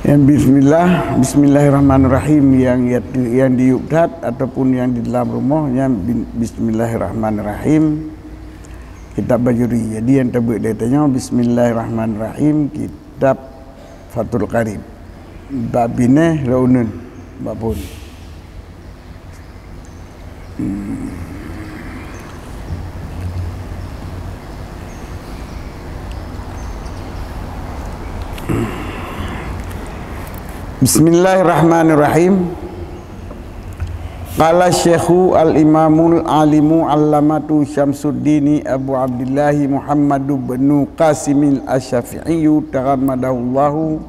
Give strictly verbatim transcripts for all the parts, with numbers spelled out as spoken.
Nyang bismillah, bismillahirrahmanirrahim, nyang, nyang diyueb that ataupun nyang di dalam rumoh, nyan bi-, bismillahirrahmanirrahim. Kitab Bajuri. Jadi nyang tabeuet lé tanyoe, bismillahirrahmanirrahim, kitab Fathul Qarib. Bak binéh lôn uneun, bak phon. Bismillahirrahmanirrahim. Qala Syekhu Al-Imamul Alimu Allamatu Syamsuddini Abu Abdillahi Muhammadu bnu Qasimil Asy-Syafi'iyu taghammadahullahu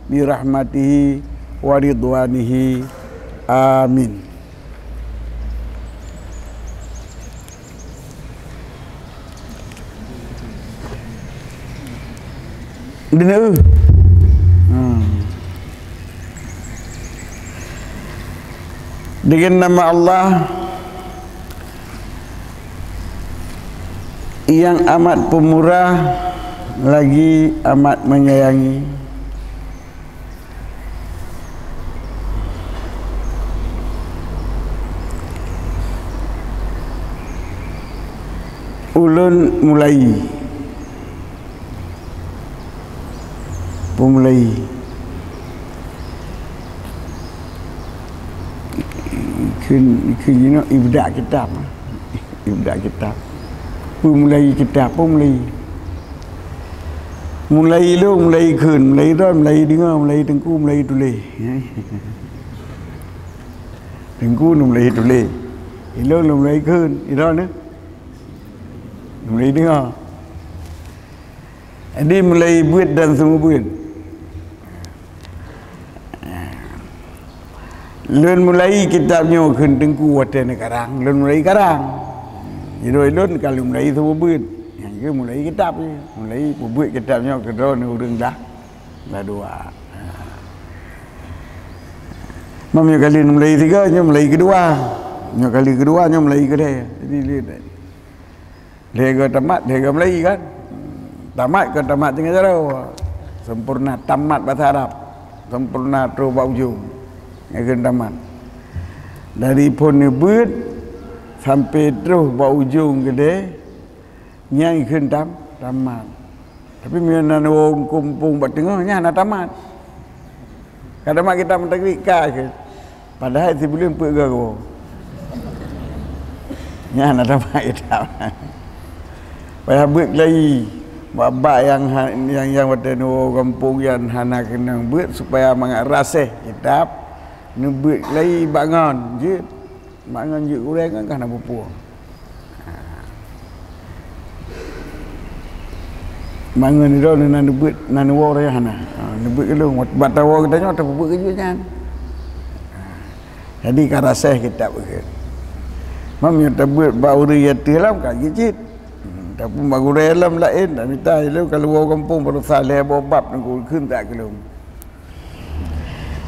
birahmatihi wa ridwanihi. Amin. Deungoe. Hmm. Dengan nama Allah yang amat pemurah lagi amat menyayangi. Ulôn mulai. Peumulai. Kheun, kheun jinoe ibda kitab. Ibda kitab. Peumulai kitab, peumulai. Mulai lôn, mulai kheun, mulai droe, mulai deungoe, mulai teungku, mulai tuléh. Teungku mulai tuléh. Ilôn mulai kheun, droeneuh mulai deungoe. Jadi mulai beuet dan seumeubeuet. Lôn mulai kitab nyoe kheun teungku watée neukarang, lôn mulai karang. Jinoe lôn ka lôn mulai seumeubeuet. Nyang keu mulai kitab, mulai peubeuet kitab nyoe keudroe ureuëng dah, dah dua. Meunyoe ka lheueh mulai tiga, nyoe mulai keudua. Nyoe ka lheueh keudua, nyoe mulai keudeh. Jadi lheueh, lheueh goe tamat, lheueh goe mulai kan. Tamat kon tamat tinggai jaroe. Sempurna, tamat bahasa Arab. Sempurna troh bak ujong. Nyan kheun tamat. Dari phon neubeuet sampai troh bak ujong keudeh, nyan kheun tam-, tamat. Tapi meunyoe na woe muphom bak teungoh, nyan hana tamat. Ka tamat kitab meutakrik ka kheun. Padahai sibuleuen peuet garo. Nyan hana tamat kitab. Payah beuet keulayi. Bak-bak nyang ha-, nyang, nyang watée neuwoe gampông nyan hana keunong beuet supaya mangat raséh kitab, neubeuet keulayi bak ngon jeuet. Mak ngon jeuet gurée ngon ka na peupueng. Mak ngon droe na neubeuet, na neuwoe roh hana. Ha, neubeuet keu lôn. Bak tawoe geutanyoe tapeubuet keu jeuet nyan. Ha. Jadi ka raséh kitab kheun. Meunyoe tabeuet bak ureuëng nyang teuh lam ka jeuet cit. Hmm, tapi bak gurée lam laén, tamita ilôn ka lôn woe gampông baroesa lhée boh bab ngon kheun that keu lôn.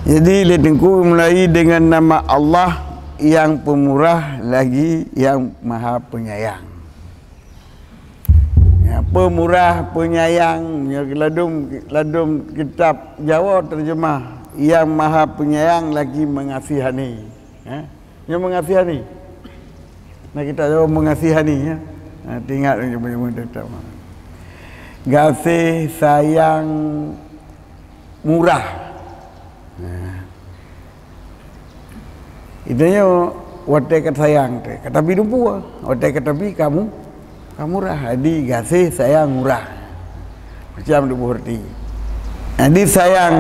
Jadi lé teungku mulai dengan nama Allah yang pemurah lagi yang maha penyayang. Ya, pemurah, penyayang, ya, ladum, ladum kitab Jawa terjemah yang maha penyayang lagi mengasihani. Ya, yang mengasihani. Nah, kitab Jawa mengasihani, ya. Nah, ingat, gaséh sayang murah. Nah. Itu nyo watée ka sayang teuh, ka tabi dumpeue, watée ka tabi kamu, ka murah. Jadi gaséh sayang murah. Macam tu berarti. Jadi sayang.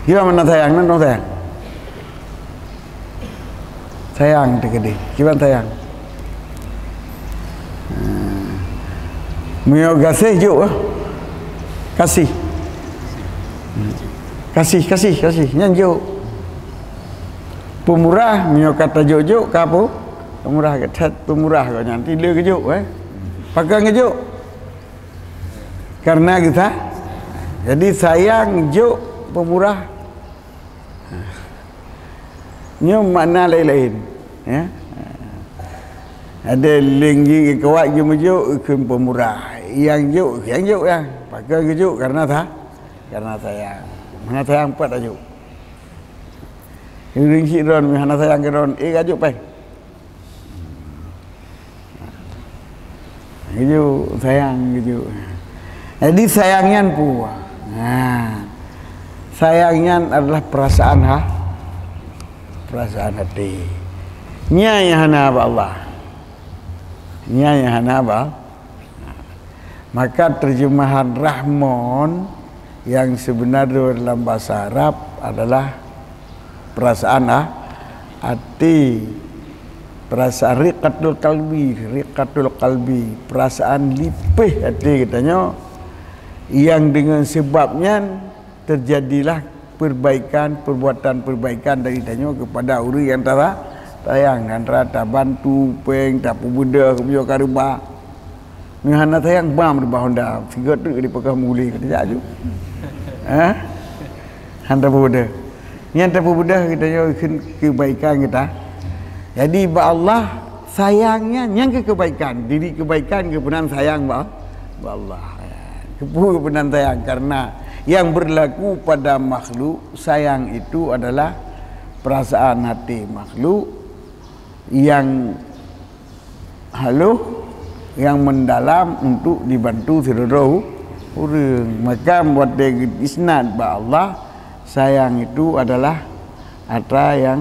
Kiban makna sayang, nan dong sayang. Sayang teukeudi. Kiban sayang. Hmm. Meunyoe gaséh jok, eh. Kasih. Kasih, kasih, kasih. Nyan jok. Peumurah, meunyoe ka tajok-jok, ka peue? Peumurah, that peumurah keu nyan. Tila geujok, eh. Pakon geujok? Karena geusa-, jadi sayang jok peumurah. Nyoe makna laén-laén, ya. Ada linggi keuwat jeumeujok keu peumurah. Nyang jok, nyang jok ya. Pakon geujok karena sa-, Karena sayang. Hana sayang pat aju. Ureuëng syiek droen, hana sayang keu droen, eh, aju péng. Aju, sayang, aju. Jadi, sayang nyan peue? Nah, sayang nyan adalah perasaan ha-, perasaan hati. Nyan nyang hana bak Allah. Nyan nyang hana bak Maka terjemahan Rahmon yang sebenarnya dalam bahasa Arab adalah perasaan, ah, hati, perasaan riqatul qalbi, riqatul qalbi, perasaan lipéh hati geutanyoe, yang dengan sebab nyan terjadilah perbaikan, perbuatan perbaikan dari tanyoe kepada ureuëng nyang tara-, sayang, antara tabantu, péng, tapeubeudoh, meunyoe ka reubah. Meunyoe hana sayang, bam reubah honda, sigoe teuk dipeugah meuguléng, ka tajak aju. Hah? Hana tapeubeudoh. Nyang tapeubeudoh geutanyoe keu-, kebaikan geuta. Jadi, bak Allah, sayang nyan, nyan keu kebaikan. Diri kebaikan geupeunan sayang bak, bak Allah. Keupeue geupeunan sayang? Karena yang berlaku pada makhluk, sayang itu adalah perasaan hati makhluk yang halus, yang mendalam untuk dibantu sidroe ureuëng. Maka watée isnad bak Allah, sayang itu adalah atra yang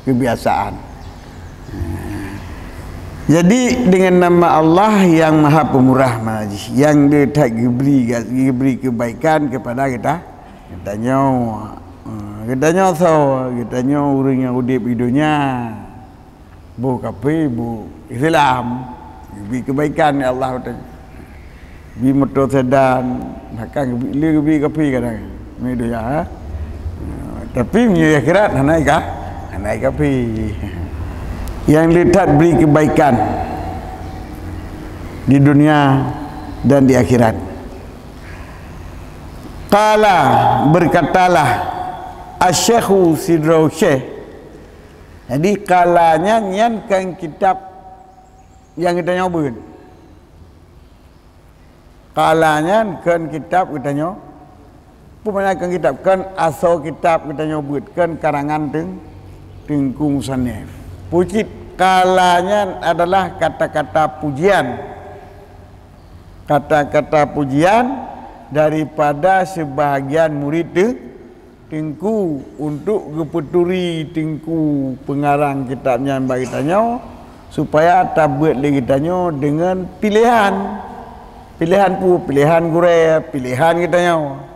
kebiasaan. Jadi, dengan nama Allah yang Maha Pemurah, maji, yang dia that geubri, geubri kebaikan kepada kita, geutanyoe. Ha, geutanyoe soe? Geutanyoe ureuëng nyang udeb di donya. Boh kafé, boh Islam. Geubri kebaikan lé Allah watée nyan. Bi moto sedan, bahkan geubri, le geubri kafé kadang. Meunyoe donya, ha? Tapi meunyoe akhirat, hana ka, hana kafé. Yang le that bri kebaikan di dunia dan di akhirat. Qala, berkatalah, Asy-Syaikhu, sidroe syekh. Jadi, qala nyan, nyan kon kitab nyang geutanyoe beuet. Qala nyan kon kitab geutanyoe, peue makna kon kitab? Kon asoe kitab geutanyoe beuet, kon karangan teung-, teungku musannif. Peue cit qala nyan adalah kata-kata pujian. Kata-kata pujian daripada sebahagian murid teu-, teungku untuk geupeuturi teungku peungarang kitab nyan bak geutanyoe, supaya tabeuet lé geutanyoe deungon pilehan. Pilehan peue? Pilehan gurée, pilehan geutanyoe.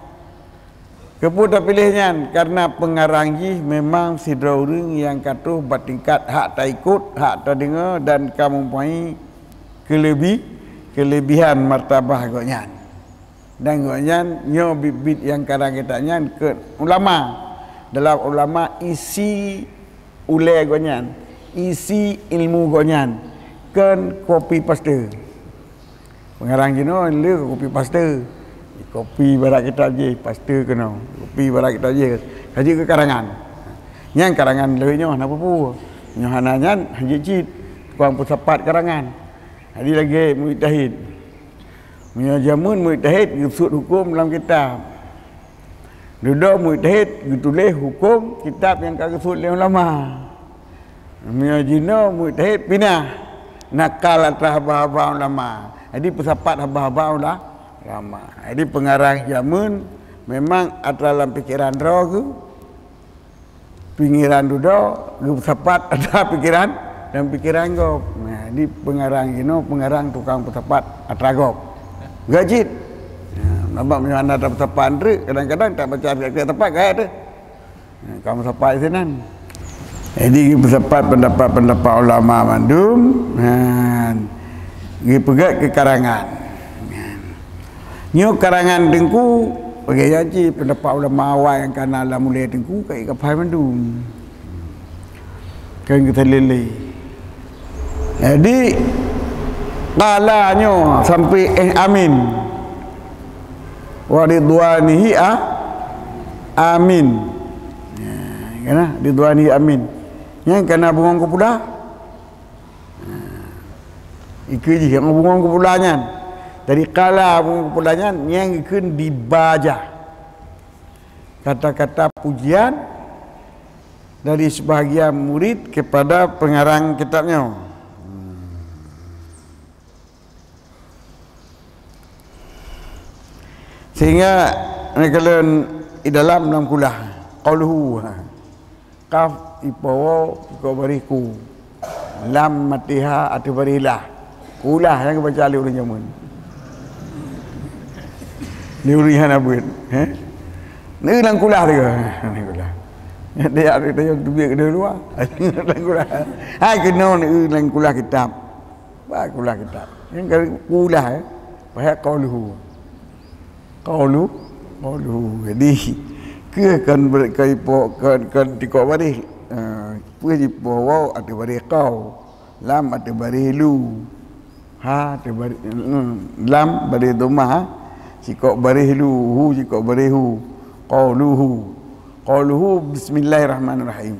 Keupeue tapiléh nyan? Karena peungarang jih memang sidroe ureuëng nyang ka troh bak tingkat hak taikot, hak tadeungoe dan ka meupuai keuleubi-, keuleubihan martabah gobnyan. Dan gobnyan nyoe biet-biet nyang karang kitab nyan keu ulama. Dalam ulama isi ulée gobnyan, isi ilmu gobnyan, kon copy paste. Peungarang jinoe le copy paste. Copy barak kitab jih, paste keunoe. Copy barak kitab jih, ka jeuet keu karangan. Nyan karangan lawét nyoe hana peue-peue. Nyoe hana nyan, hana jeuet cit. Tukang peusapat karangan. Jadi lagée mujtahid. Meunyoe jameun mujtahid geusut huköm lam kitab. Dudoe mujtahid geutuléh huköm kitab nyang ka geusut lé ulama. Meunyoe jinoe mujtahid pinah nakal atra haba-haba ulama. Jadi peusapat haba-haba ula-, ulama. Jadi peungarang jameun memang atra lam pikeran droe geuh, pikeran dudoe geupeusapat atra pikeran dan pikeran gob. Nah, jadi peungarang jinoe peungarang tukang peusapat atra gob. Geucit. Nah, nampak meunyoe hana tapeusapat treuk, kadang-kadang tak baca ayat-ayat tepat gaya tu. Nah, kamu sapat sinan. Jadi geupeusapat pendapat-pendapat ulama mandum, nah, geupeugét keu karangan. Nyoe karangan teungku, bagaimana cit pendapat ulama awai nyang kana lam ulée teungku, ka ikafai mandum. Kan kita lele. Jadi, qala nyoe sampai, eh, amin. Wa ridwanihi a-, amin. Ya, kan? Ridwanihi amin. Nyang kana bungong keupula. Ikeu jih nyang bungong keupula nyan. Jadi, qala bungong keupula nyan, nyang ikeu dibaca. kata-kata pujian dari sebahagian murid kepada pengarang kitab nyoe. Sehingga neukalon di dalam lam kulah, qauluhu. Qaf ipoh waw, sikok baréh ku. Lam maté ha ateueh baréh lah. Kulah nyang geubaca lé ureueng jameun. Lé ureueng hana beuet, he? Neu lam kulah teuka. Lam kulah. Dia ada yang duit kena luar. Lam kulah. Hai kena neu lam kulah kitab. Ba kulah kitab. Nyang ka kulah, eh. Pahak qauluhu. Qaulu, qauluhu. Jadi, keu kon ber-, kon ipo-, kon, kon tikok baréh. Ah, peue jipoh waw ateueh baréh qau. Lam ateueh baréh lu. Ha ateueh baréh, mm, lam baréh dhammah, ha. Sikok baréh lu, hu sikok baréh hu. Qauluhu. Qauluhu, bismillahirrahmanirrahim.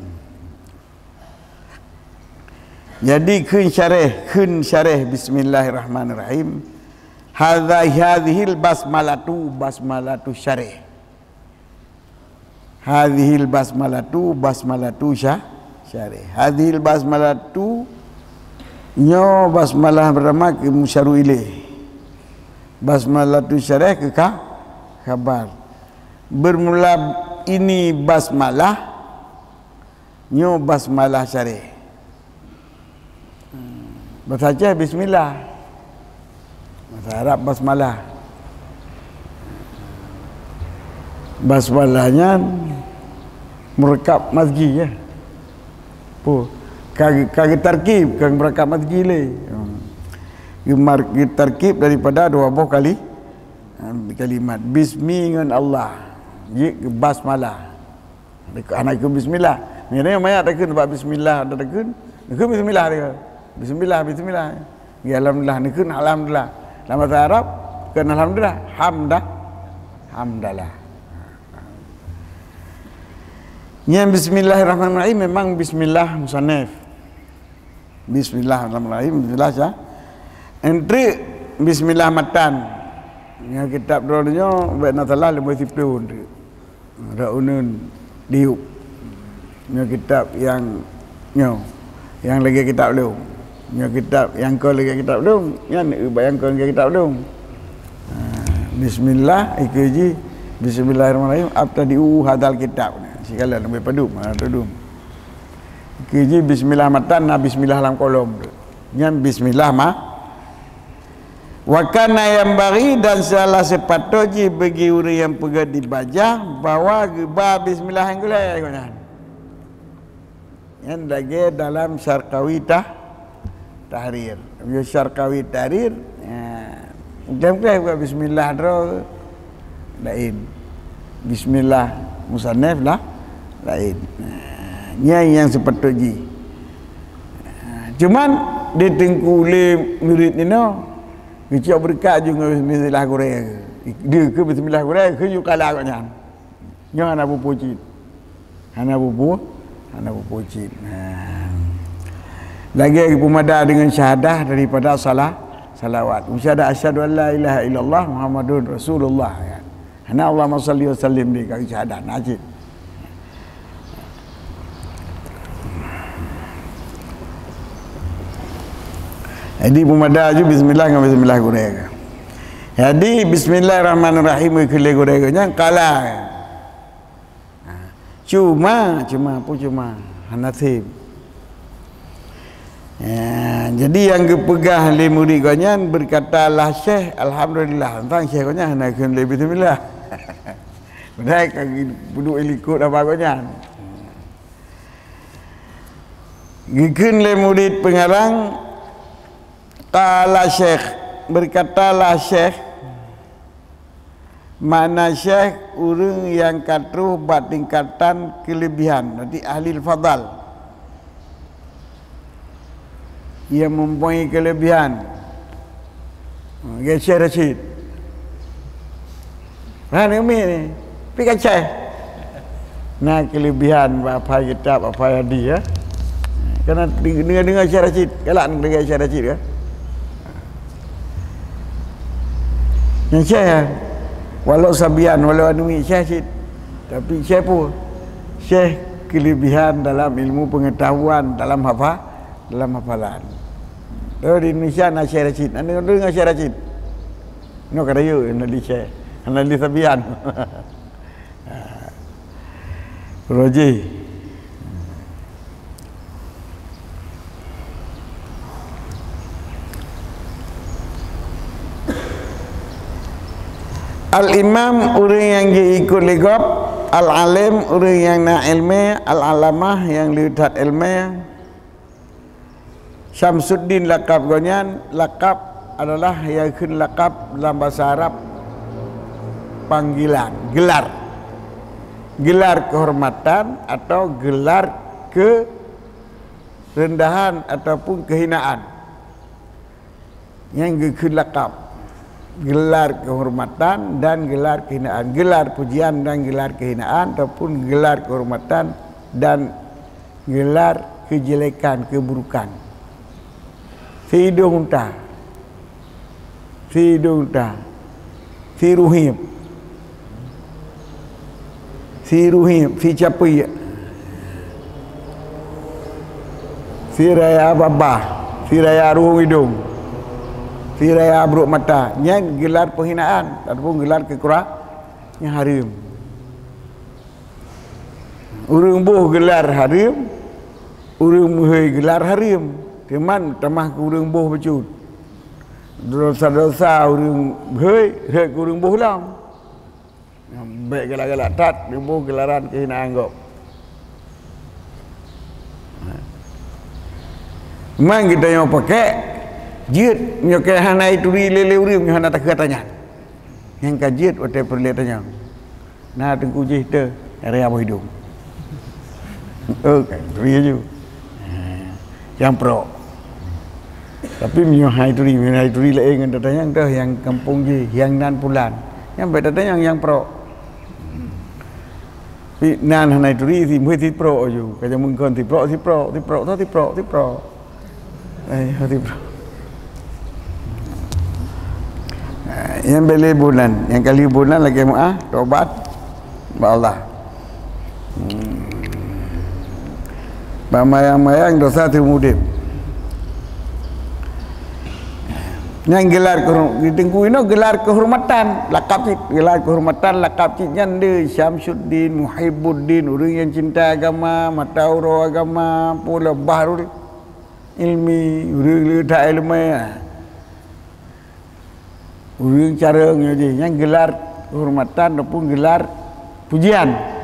Jadi, kheun syarah, kheun syarah bismillahirrahmanirrahim. Hadza, hadzihil basmalatu, basmalatu syarah. Hadzihil basmalatu, basmalatu sya-, syarah. Hadzihil basmalatu, nyoe basmalah pertama keu musyaru ilaih. Basmalatu syarah keu ka-, khabar. Bermula ini basmalah, nyoe basmalah syarah. Bahasa Aceh bismillah. Bahasa Arab basmalah. Basmalah nyan meureukab mazgi, ya. Pu, ka, ka geutarkib, ka meureukab mazgi lé. Hmm. Geumar-, geutarkib daripada dua boh kali, kalimat. Bismi ngon Allah. Jeuet keu basmalah. Hana kheun bismillah. Nyan maya takheun bak bismillah, ada takheun. Takheun bismillah dia. Bismillah, bismillah. Ya, alhamdulillah, takheun alhamdulillah. Lam bahasa Arab, bukan alhamdulillah, hamdah. Hamdalah. Nyan bismillahirrahmanirrahim memang bismillah musannif. Bismillahirrahmanirrahim. Bismillah, sya. Enteuk bismillah matan. Nyoe kitab droeneuh nyoe bèk na salah leumoh siplôh enteuk. Rot uneun diup. Nyoe kitab nyang nyoe, nyang lagèe kitab lôn. Nyoe kitab nyang kon lagèe kitab lôn. Nyan bak nyang kon lagèe kitab lôn. Ha, bismillah, ikeu jih, bismillahirrahmanirrahim, abtadi'u hadzal kitab. Sigohlom leubeh padum, ha, padum. Keu jih bismillah matan, na bismillah lam kolom tu. Nyan bismillah ma-, wa kana yanbaghi, dan salah sepatut jih bagi ureueng nyang peugah di bajah bahwa geuba bismillah nyang gulèe gobnyan. Nyan lagèe dalam Syarqawi tah-, Tahrir. Meunyoe Syarqawi Tahrir, ya, bukan, bukan bismillah droe laén. Bismillah musannif lah laén. Nah, nyan nyang seupatôt jih. Cuman di teungku lé murit nyoe, geucok beureukat ju ngon bismillah gurèe. Dia keu bismillah gurèe, keu ju kala gobnyan. Nyoe hana peue-peue cit. Hana peue-peue, hana peue-peue cit. Nah. Lagèe geupeumada deungon syahadah daripada salah, salawat. Syahadah asyhadu an la ilaha illallah Muhammadun Rasulullah, ya. Hana Allahumma shalli wa sallim di kali syahadah. Nah, cit. Jadi, peumada ju bismillah ngon bismillah gurèe. Jadi, bismillahirrahmanirrahim keu lé gurèe nyan kala. Ha. Cuma, cuma, peue cuma? Hana sép. Ya, jadi nyang geupeugah lé murit gobnyan, berkatalah Syekh, alhamdulillah. Teuntang Syekh gobnyan hana kheun lé bismillah. Padahai ka geuduek likot haba gobnyan. Geukheun lé murit peungarang, qala Syekh, berkatalah Syekh, makna syekh, ureueng nyang ka troh bak tingkatan keulebihan, berarti ahlil fadal. Ia mempunyai keulebihan. Lagèe Syekh Rashid. Nah, ni umi ni. Pi ka Syekh. Na keulebihan bak hafai kitab, hafai hadis, ya. Karena deungo-deungo Syekh Rashid, galak deungo Syekh Rashid, kan? Nyang Syekh, ya. Walau sabian, walau aneuk miet Syekh Rashid. Tapi syekh peue? Syekh keulebihan dalam ilmu pengetahuan dalam hafa-, dalam hafalan. Di Indonesia na Syekh Rashid, na deungoe Syekh Rashid. Nyoe ka rayeuk, hana lé Syekh, hana lé Sabian. Roji. Al-imam, ureuëng nyang jiikot lé gob. Al-alim, ureuëng nyang na iéleumé. Al-alamah, nyang le that iéleumé. Syamsuddin lakab gobnyan, lakab adalah nyang kheun lakab lam basa Arab panggilan, gelar. Gelar keuhormatan atau gelar keurendahan ataupun keuhinaan. Nyang geukheun lakab, gelar keuhormatan dan gelar keuhinaan, gelar pujian dan gelar keuhinaan, ataupun gelar keuhormatan dan gelar keujelekan, keuburukan. Si idong unta, si idong unta, si ruhieb, si ruhieb, si capiek, si raya babah, si raya ruhueng idong, si raya brok mata. Nyan gelar penghinaan ataupun gelar keukura-, nyang hareuem. Ureuëng boh gelar hareuem, ureuëng meuhôi gelar hareuem. Teuma tamah keu ureuëng boh bacut. Desya-desya ureuëng meuhôi, rhot keu ureuëng boh lom. Bék galak-galak that, ureuëng boh gelaran keuhinaan gob. Man geutanyoe pakèk, jeuet nyoe keu hana ituri lé-lé ureuëng nyoe hana takheun tanyan. Nyang ka jeuet watèe peureulèe tanyoe. Na teungku jih teuh, raya boh idong. Oh, kan, turi laju. Ha, nyang prok. Tapi meunyoe hai turi, meunyoe hai turi laén ngon tatanyong teuh nyang kampung jih, nyang nan pulan. Nyang bék tatanyong nyang prok. Tapi nan hana turi, si meuhôi si prok laju. Ka jameun kon si prok, si prok, si prok, si prok, si prok. Eh, hati. Ah, nyang bèk lé bunan, nyang kali bunan lagèe meu'ah, tobat bak Allah. Hmm. Bak mayang-mayang dosa teuh mudép. Nyang gelar keuhor-, di teungku inoe gelar keuhormatan, lakab cit, gelar keuhormatan, lakab cit nyan deuh Syamsuddin, Muhibbuddin, ureuëng nyang cinta agama, mata uroe agama, pula Bahrul Ilmi, ureuëng le that iéleumé. Ureuëng carông nyoe jih, nyan gelar keuhormatan ataupun gelar pujian.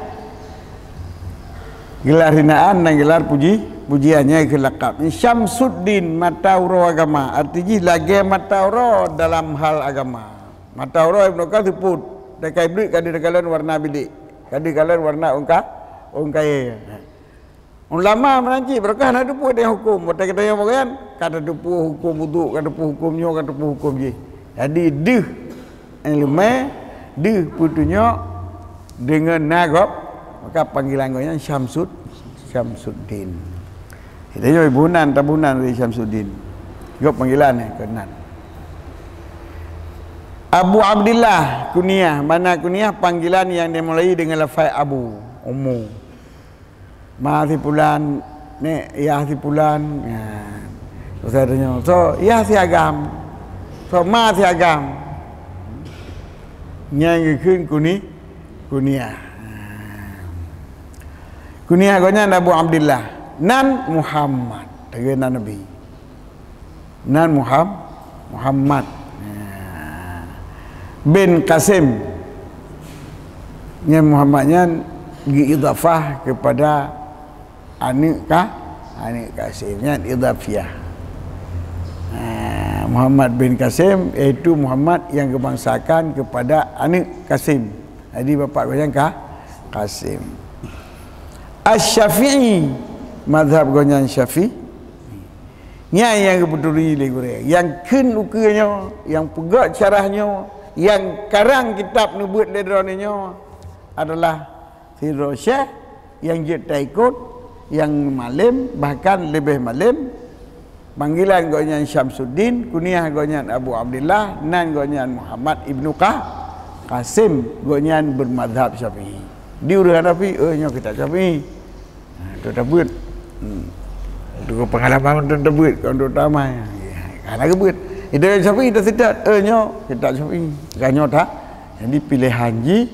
Gelar hinaan dan gelar puji, pujian, nyan keuh lakab. Syamsuddin, mata uroe agama, arti jih lagèe mata uroe dalam hal agama. Mata uroe Ibnu Qayyim seupôt, takai bleuet ka deuh takalon warna bilék, ka deuh kalon warna ôn ka-, ôn kayèe. Ulama meunan cit, barokah na teupeue teuh huköm, watèe geutanyoe bagian, ka teupeue huköm uduk, ka teupeue huköm nyoe, ka teupeue huköm jih. Jadi deuh iéleumé, deuh peutunyok deungon na gob, maka panggilan gobnyan Syamsud-, Syamsuddin. Geutanyoe bunan, tabunan lé Syamsuddin. Gob panggilan, eh, keunan. Abu Abdillah, kunyah, makna kunyah panggilan nyang dimulai deungon lafai Abu, Ummu. Ma si pulan, nèk, yah si pulan. Nah, terus ada nyoe, so, yah si agam. So, ma si agam. Nyang geukheun kuni-, kunyah. Kunyah gobnyan Abu Abdillah. Nan Muhammad, lagèe nan Nabi. Nan Muham-, Muhammad, ya, bin Qasim. Nyan Muhammad nyan geuidhafah keupada aneuk Ka-, aneuk Qasim. Nyan idhafiyah. Ha, Muhammad bin Qasim, yaitu Muhammad nyang geubangsakan keupada aneuk Qasim. Jadi bapak gobnyan Ka-, Qasim. Asy-Syafi'i, mazhab gobnyan Syafi'i. Nyan nyang geupeuturi lé gurèe. Nyang kheun ukeue nyoe, nyang peugöt syarah nyoe, nyang karang kitab neubeuet lé droeneuh nyoe adalah sidroe syekh nyang jeuet taikot, nyang malém, bahkan leubeh malém. Panggilan gobnyan Syamsuddin, kunyah gobnyan Abu Abdillah, nan gobnyan Muhammad Ibnu Qa-, Qasim, gobnyan beumazhab Syafi'i. Di ureuëng Hanafi, eh, nyoe kitab Syafi'i. Ha, tu tabeuet. Hmm. Tu pengalaman tu tabeuet, kon tu tamai. Hana geubeuet. Itu Syafi'i dah sedat, eh, nyoe kitab Syafi'i. Kan nyoe tak? Jadi pilihan jih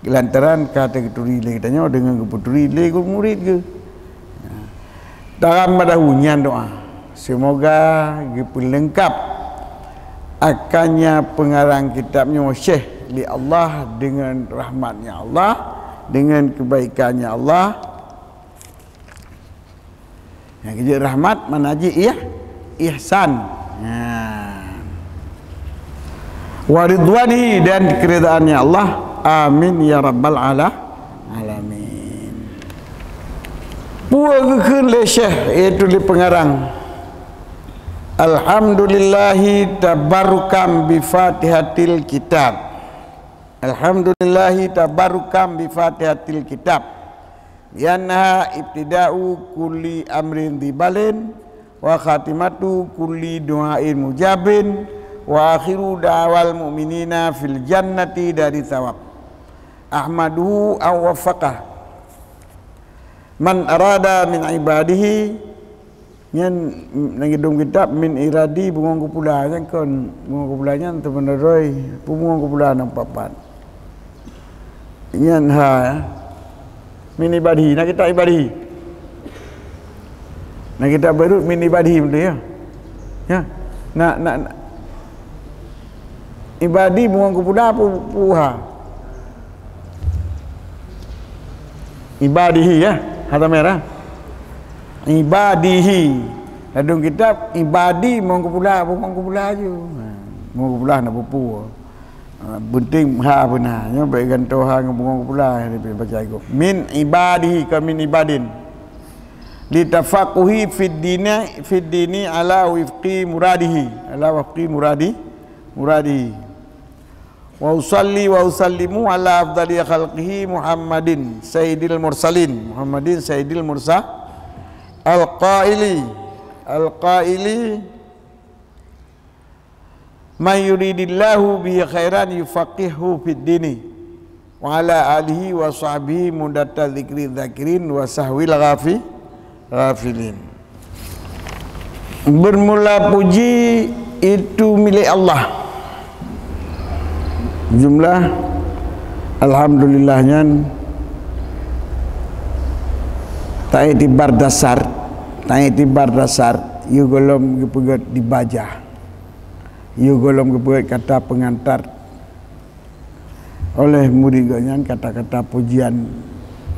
lantaran ka teuturi lé geutanyoe deungon geupeuturi lé guru murid geuh. Taram badahu nyan doa. Semoga geupeulengkap akannya pengarang kitab nyoe Syekh lé Allah dengan rahmatnya Allah, dengan kebaikannya Allah. Nyang keujeuet rahmat mana jih ih, ihsan. Nah. Wa ridwanihi dan keridaannya Allah. Amin ya rabbal ala-, alamin. Peue geukheun lé Syekh, yaitu lé pengarang. Alhamdulillahi tabarrukam bi Fatihatil Kitab. Alhamdulillahi tabarrukam bi Fatihatil Kitab. Liannaha ibtida'u kulli amrin dzi balin, wa khatimatu kulli du'ain mujabin, wa akhiru da'wal mu'minina fil jannati dari thawab. Ahmaduhu an waffaqah man arada min ibadihi. Nyan, nang idong kitab min iradi bungong keupula, nyan kon bungong keupula nyan teumeudaroi, peue bungong keupula nang papat. Nyan ha, ya. Min ibadihi, na kitab ibadihi. Na kitab Beirut min ibadihi beutôi, ya. Ya. Na, na, na. Ibadi bungong keupula pu-, puha. Ibadihi, ya. Hata merah. Ibadihi. Ladong kitab ibadi bungong keupula, bungong keupula aju. Ha, bungong keupula na pupu. Ha, penting ha beuna. Nyoe baik gantoh ha ngon bungong keupula yang dibaca itu. Min ibadihi ka min ibadin. Litafaquhi fid dini, fid dini ala wifqi muradihi. Ala wifqi muradi, muradihi. Wa usalli wa usallimu ala afdali khalqihi Muhammadin sayyidil mursalin. Muhammadin sayyidil mursa-, al-qaili, al-qaili, "Man yuridillahu bihi khairan yufaqqihhu fid dini." Wa ala alihi wa sahbihi mudatta dzikri dzakirin wa sahwil ghafi-, ghafilin. Bermula puji itu milik Allah. Jumlah alhamdulillah nyan taiktibar dasar, taiktibar dasar, yôh gohlom geupeugét dibajah. Yôh gohlom geupeugét kata peungantar oleh murit gobnyan, kata-kata pujian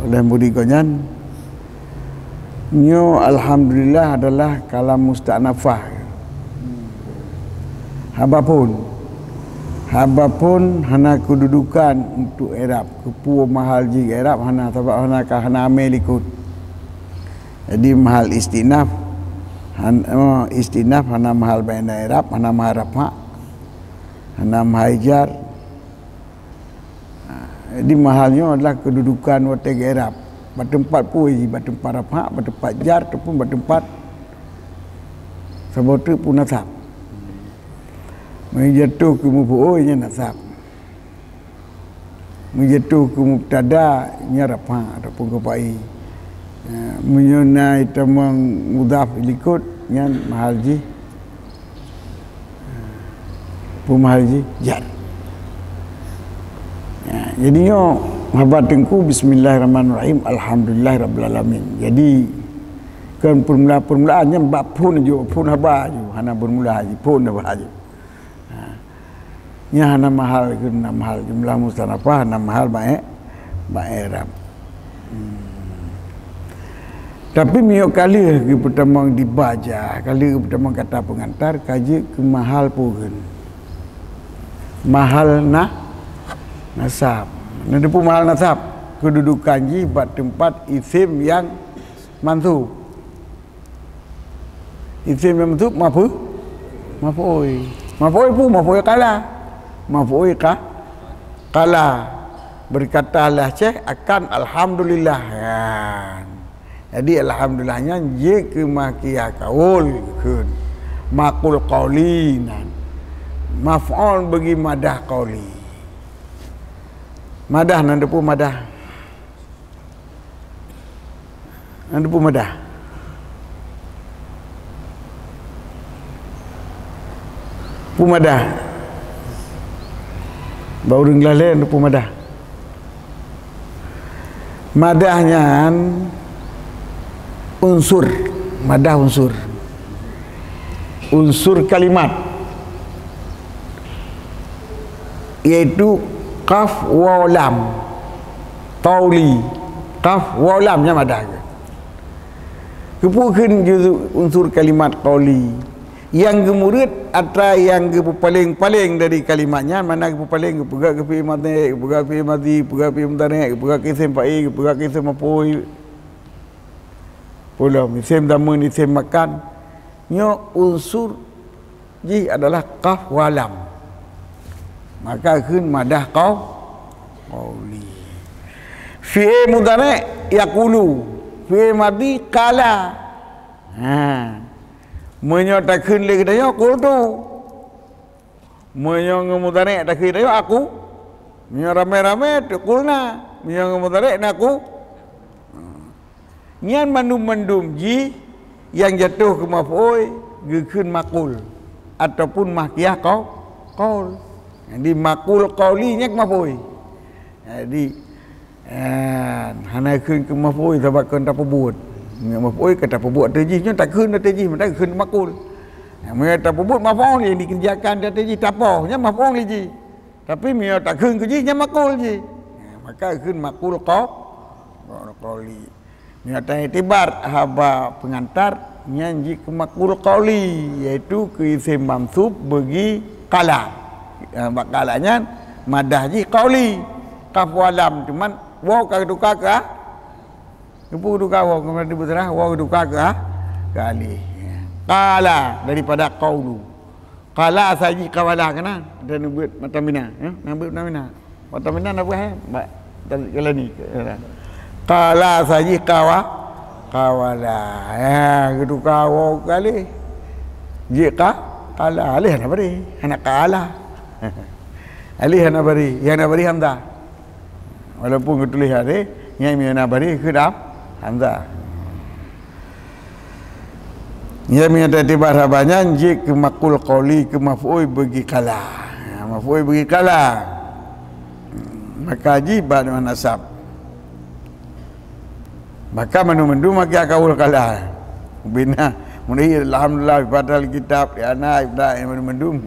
oleh murit gobnyan. Nyoe alhamdulillah adalah kalam musta'nafah. Haba phon. Haba phon hana keududukan untuk i'rab. Keupeue mahal jih i'rab hana, sabab hana ka, hana amé likot. Jadi mahal istinaf, han-, oh, istinaf hana mahal bak i'rab, hana mahal rafa'. Hana mahal jar. Ha, jadi mahal nyoe adalah keududukan watée geu'rab. Bak teumpat peue jih, bak teumpat rafa', bak teumpat jar, ataupun bak teumpat saboh teuk pun nasab. Meujatoh keu meubuôi nyan nasab. Meujatoh keu mubtada nyan rafa' ataupun keu fa'i. Ha, meunyoe na itamong mudhaf likot nyan mahal jih. Peue mahal jih? Jar. Ya, jadi nyoe haba teungku, bismillahirrahmanirrahim, alhamdulillahirabbil alamin. Jadi kon peurmula-peurmulaan nyan bak phon aju, phon haba aju, hana bermula aju, phon haba aju. Ha. Nyan hana mahal, hana mahal jumlah musta'nafah, hana mahal bak, bak i'rab. Hmm. Tapi miyueb ka lheueh geupeutamong dibajah, ka lheueh geupeutamong kata peungantar, ka jeuet keu mahal peue kheun. Mahal na-, nasab. Na teupeue mahal nasab? Keududukan jih bak teumpat isim nyang mansub. Isim nyang mansub mafu-, mafu'ul. Mafu'ul peue? Mafu'ul qala. Mafu'ul qa-, qala. Berkatalah Syekh akan alhamdulillah. Kan. Jadi alhamdulillah nyan jeuet keu makia kaul kheun. Maqul qauli nan. Maf'ul bagi madah qauli. Madah nan teupeue madah. Nyan teupeu madah. Peue madah? Bak ureuëng glah lé teupeu madah. Madah nyan unsur, madah unsur. Unsur kalimat, yaitu qaf waw lam. Qauli, qaf waw lam nyan madah. Keupeue kheun unsur kalimat qauli? Nyang geumureut atra nyang geupeupaleng-paleng dari kalimat nyan, makna geupeupaleng, geupeugah keu fi'il madhi, geupeugah keu fi'il madhi, geupeugah keu fi'il mudhari', geupeugah keu isem fa'il, geupeugah keu isem maf'ul. Peulom, isem dhamin, isem makan. Nyoe unsur jih adalah qaf waw lam. Maka kheun madah qau-, qauli. Fi'il mudhari' yaqulu, fi'il madhi qala. Ha. Meunyoe takheun lé geutanyoe qultu. Meunyoe ngon mudhari' takheun lé geutanyoe aku. Meunyoe ramé-ramé tu qulna. Meunyoe ngon mudhari' naku. Nyan mandum-mandum jih nyang jatoh keu maf'ul geukheun maqul ataupun mahkiyah qau-, qaul. Jadi maqul qauli nyan keu maf'ul. Jadi, eh, hana kheun keu maf'ul sabab kon tapeubuet. Nyan maf'ul ka tapeubuet ateueh jih, nyan takheun ateueh jih, maka kheun maqul. Nah, meunyoe tapeubuet maf'ul nyang dikerjakan ateueh jih tapoh, nyan maf'ul jih. Tapi meunyoe takheun keu jih nyan maqul jih. Nah, maka kheun maqul qa-, qauli. Meunyoe taiktibar haba peungantar, nyan jeuet keu maqul qauli, yaitu keu isem mansub bagi qala. Eh, bak qala nyan madah jih qauli. Qaf waw lam, cuman waw ka geutuka keu a-, keupeue geutuka waw, keupeue geutuka waw, geutuka keu a-, keu alif. Qala daripada qaulu. Qala saji qawala keunan. Dan beuet mata mina, ya? Nang beuet mata mina. Mata mina na buah, eh? Ba-, dan jalani. Qala saji qawa-, qawala. Ya, geutuka waw kali. Jeuet qa-, qala. Alif hana bari. Hana qala. Alif hana bari. Nyang na bari hamzah. Walaupun geutuléh alif, nyang na bari keu dam-, hamzah. Nyan meunyoe taiktibar haba nyan jeuet keu maqul qauli, keu maf'ul bagi qala. Ha, maf'ul bagi qala. Maka jih bak nasab. Maka mandum-mandum maka qaul qala. Bina, meunan alhamdulillah, fathahal kitab, ya na, ibda, mandum-mandum.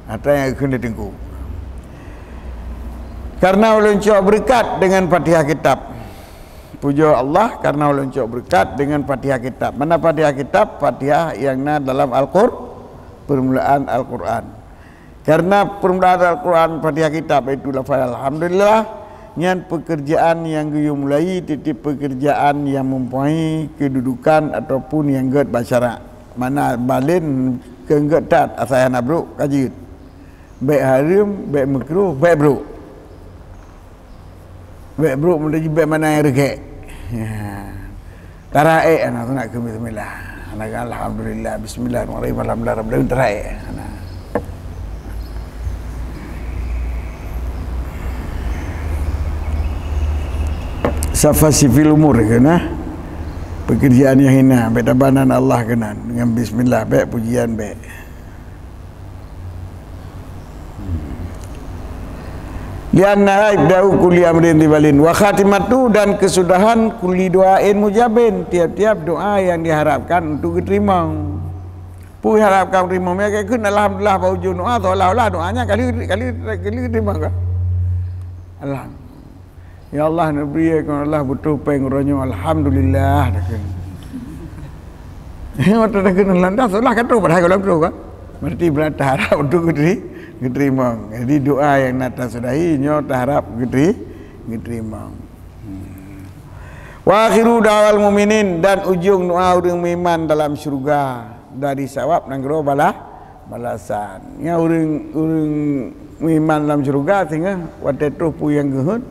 Atra nyang kheun di teungku. Karena ulôn cok beureukat dengan Fatihah kitab. Pujoe Allah, karena ulôn cok beureukat dengan Fatihah kitab. Mana Fatihah kitab? Fatihah nyang na dalam Al-Qur-, permulaan Al-Qur'an. Karena permulaan Al-Qur'an, Fatihah kitab, yaitu lafaz alhamdulillah, nyan pekerjaan nyang geuyue mulai, tiep-tiep pekerjaan nyang mempunyai kedudukan ataupun nyang gét bak syarak. Mana balen keu gét that, asai hana brok ka jeuet. Bék hareuem, bék meukruh, bék brok. Bék brok meunyoe jibék mana nyang reugét. Taraék hana sunat keu bismillah. Hana keu alhamdulillah, bismillahirrahmanirrahim, alhamdulillah rabbil alamin, taraék hana. Safa sifil umur keunan. Pekerjaan nyang hina, bék tabanan Allah keunan. Dengan bismillah, bék pujian, bék. Lianna ibda'u kulli amrin dibalin wa khatimatu, dan kesudahan kulli du'ain mujabin, tiap-tiap doa yang diharapkan untuk diterima. Peue harapkan diterima? Meunyoe kheun alhamdulillah bak ujong doa, seolah-olah doanya kali, kali, kali diterima kah? Alhamdulillah. Ya Allah, neubri, ya Allah, beutôi péng uroe nyoe, alhamdulillah, takheun. Watèe takheun alhamdulillah, seolah ka troh, padahai gohlom troh kan. Berarti beurata harap untuk geuteri-, geuteurima. Jadi doa nyang na tasudahi nyoe taharap geuteri-, geuteurima. Hmm. Wa akhiru da'wal mu'minin, dan ujong doa ureuëng meuiman dalam syeuruga dari sawab nanggroe bala-, balasan. Nyan ureuëng, ureuëng meuiman lam syeuruga singoh watèe troh peue nyang geuheuet,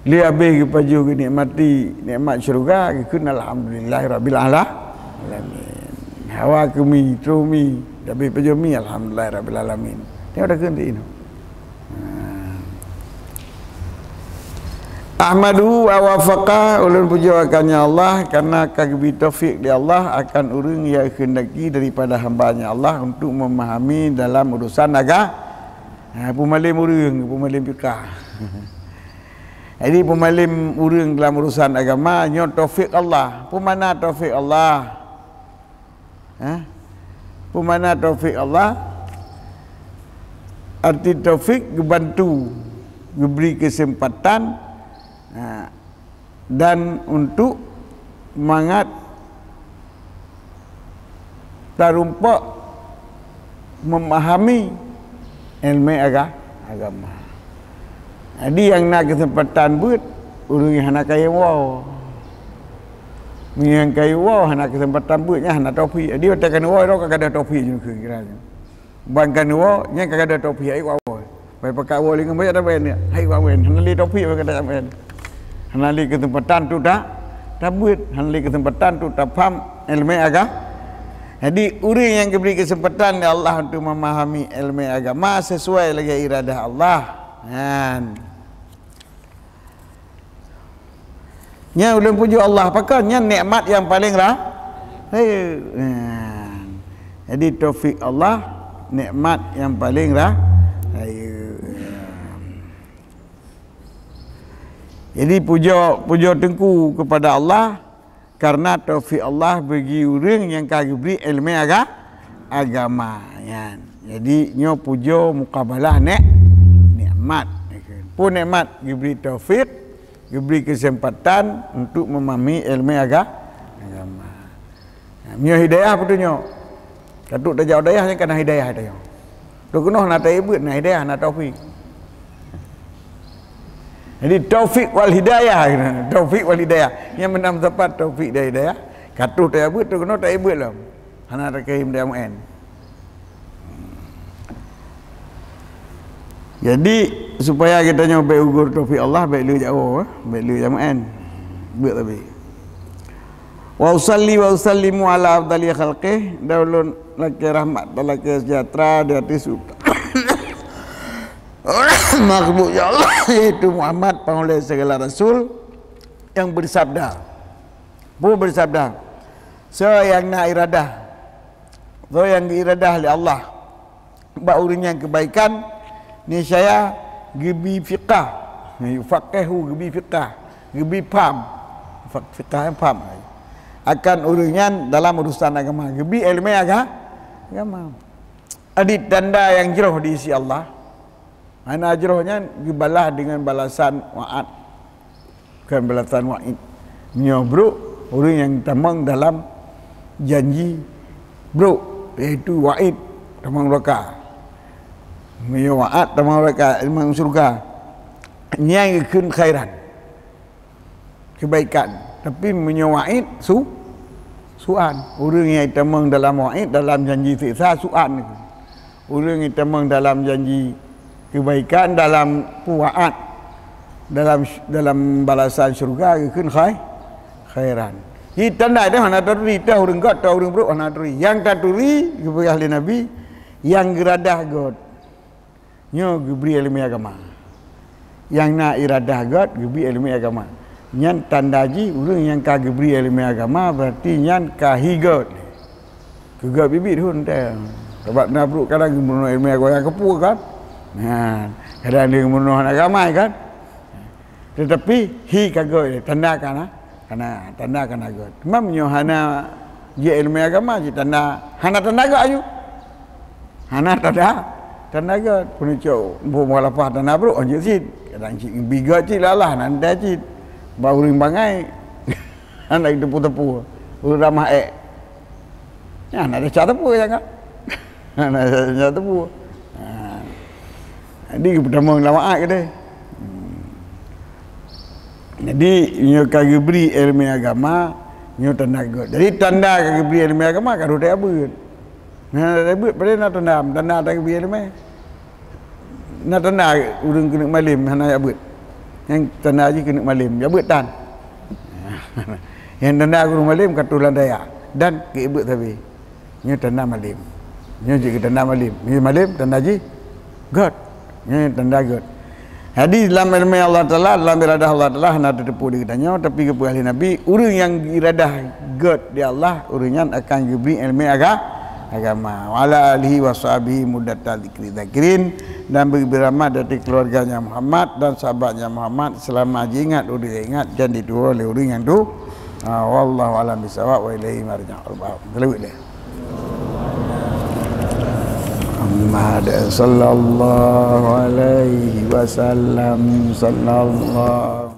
lé abéh geupajoh geunikmati nikmat syeuruga, geukheun alhamdulillahirabbil ala-, alamin. Hawa keu mi, troh mi, abéh pajoh mi, alhamdulillahirabbil alamin. Tengok dah kheun ti inoe. Ha. Ahmaduhu wa wafaqah, ulôn pujoe akan Nyan Allah, karena ka geubri taufik lé Allah akan ureuëng nyang geukeundaki daripada hamba-Nya Allah untuk memahami dalam urusan aga-, ha, peumalém ureuëng, peumalém fiqah. Jadi, peumalém ureuëng dalam urusan agama, nyoe taufik Allah. Peue makna taufik Allah? Ha? Peue makna taufik Allah? Arti taufik, geubantu, geubri keuseumpatan, ha, dan untuk mangat tarumpok memahami ilmu aga-, agama. Jadi, nyang na keuseumpatan beuet, ureuëng nyang hana kayém woe. Meunyoe nyang kayém woe hana keuseumpatan beuet, nyan hana taufik. Jadi, watée ka neuwoe, ka gadôh taufik jih kira-kira. Ban ka neuwoe, nyan ka gadôh taufik, hai woe. Bai pakat woe lé ngon banyak tabén, hai woe, hana lé taufik, bai kata tabén. Hana lé keuseumpatan tu ta-, tabeuet, hana lé keuseumpatan tu tapaham ilmu aga-, Jadi, ureuëng nyang geubri keuseumpatan lé Allah untuk memahami ilmu agama sesuai lagée iradah Allah. Nyan. Nyan ulôn pujoe Allah, pakon? Nyan nikmat nyang paleng ra-, rayeuk. Nyan. Jadi, taufik Allah, nikmat nyang paleng ra-, rayeuk. Jadi, pujoe, pujoe teungku kepada Allah, karena taufik Allah bagi ureuëng nyang ka geubri ilmu aga-, agama. Nyan. Jadi, nyoe pujoe mukabalah nek-, nikmat. Peue nikmat? Geubri taufik, geubri keuseumpatan untuk memahami ilmu aga-, agama. Nah, meunyoe hidayah, peue tu nyoe? Ka trok tajak u dayah, nyan ka na hidayah tanyoe. Trok keunoe na taibeuet, na hidayah, na taufik. Jadi, taufik wal hidayah, taufik wal hidayah. Nyang meunan meusapat taufik dan hidayah. Ka trok tajak beuet, trok keunoe taibeuet lom. Hana takayém daya meu'en. Jadi, supaya geutanyoe bék ugur taufik Allah, bék le jak woe, bék le jak meu'en. Beuet tapi. Wa usalli wa usallimu ala afdali khalqih, dan ulôn lakée rahmat dan lakée seujahtera di ateueh su-, makhluk ya Allah, yaitu Muhammad, panghulée segala rasul, nyang beusabda. Peue beusabda? Soe nyang na iradah, soe nyang geuiradah lé Allah bak ureuëng nyan keubaikan, niscaya geubi fiqah, yufaqihu, geubi fiqah, geubi paham, fa-, fiqah nyang paham, akan ureuëng nyan dalam urusan agama, geubi ilmu aga-, agama. Jadi, tanda nyang jroh di sisi Allah. Hana jroh nyan geubalah deungon balasan wa'ad. Bukan balasan wa'id. Meunyoe brok, ureuëng nyang tamong dalam janji brok, yaitu wa'id, tamong neuraka. Meunyoe wa'ad, tamong neuraka, tamong syeuruga. Nyan geukheun khairan. Keubaikan. Tapi meunyoe wa'id, su-, su'an. Ureuëng nyang tamong dalam wa'id, dalam janji siksa, su'an. Ureuëng nyang tamong dalam janji keubaikan, dalam wa'ad, dalam, dalam balasan syeuruga, geukheun khai-, khairan. Di tanda itu hana taturi, teuh ureuëng gét, teuh ureuëng brok hana taturi. Nyang taturi, geupeugah lé Nabi, nyang geuradah gét. Nyoe geubri iéleumé agama. Nyang na iradah gét geubri iéleumé agama. Nyan tanda jih ureuëng nyang ka geubri iéleumé agama, berarti nyan ka hi gét. Keu gét biet-biet thon teuh. Sabab na brok kadang geumeurunoe iéleumé agama nyang keupeue kan? Nah, kadang dia geumeurunoe hana ramai kan? Tetapi hi ka gét, tanda ka na. Hana tanda ka na gét. Teuma meunyoe hana jeuet iéleumé agama, jeuet tanda, hana tanda gét aju. Hana tanda, tanda gét. Peunucok mukhalafah tanda brok, jeuet cit. Kadang cit bi gét cit lah, lah, nan tanda cit. Bak ureuëng bangai, hana teupeu-teupeu. Ureuëng ramah ék. Nyan hana desya teupeu nyang ka. Hana desya teupeu. Ha. Jadi, geupeutamong lam wa'at keudeh. Hmm. Jadi, nyoe ka geubri iéleumé agama, nyoe tanda gét. Jadi, tanda ka geubri iéleumé agama, ka rhot tajak beuet. Nah, tajak beuet, padahai na tanda, tanda ka geubri iéleumé. Na tanda ureuëng keuneuk malém, hana jak beuet. Nyang tanda jih keuneuk malém, jak beuet tan. Nyang tanda ureuëng malém ka troh lam dayah dan keu beuet sabe. Nyoe tanda malém. Nyoe jeuet keu tanda malém. Nyoe malém, tanda jih gét. Nyoe tanda gét. Jadi dalam ilmu Allah Taala, dalam iradah Allah Taala hana teupeu di geutanyoe, tapi geupeu ahli Nabi, ureuëng nyang iradah gét di Allah, ureuëng nyan akan geubri ilmu aga-, agama. Wa ala alihi wa sahbihi muddata dzikri dzakirin, dan beri rahmat dari keluarganya Muhammad dan sahabatnya Muhammad selama jiingat ureuëng ingat dan dituwoe lé ureuëng nyang tu. Ha, wallahu a'lam bissawab wa ilaihi marji'ul ma'ab. Muhammad sallallahu alaihi wasallam, sallallahu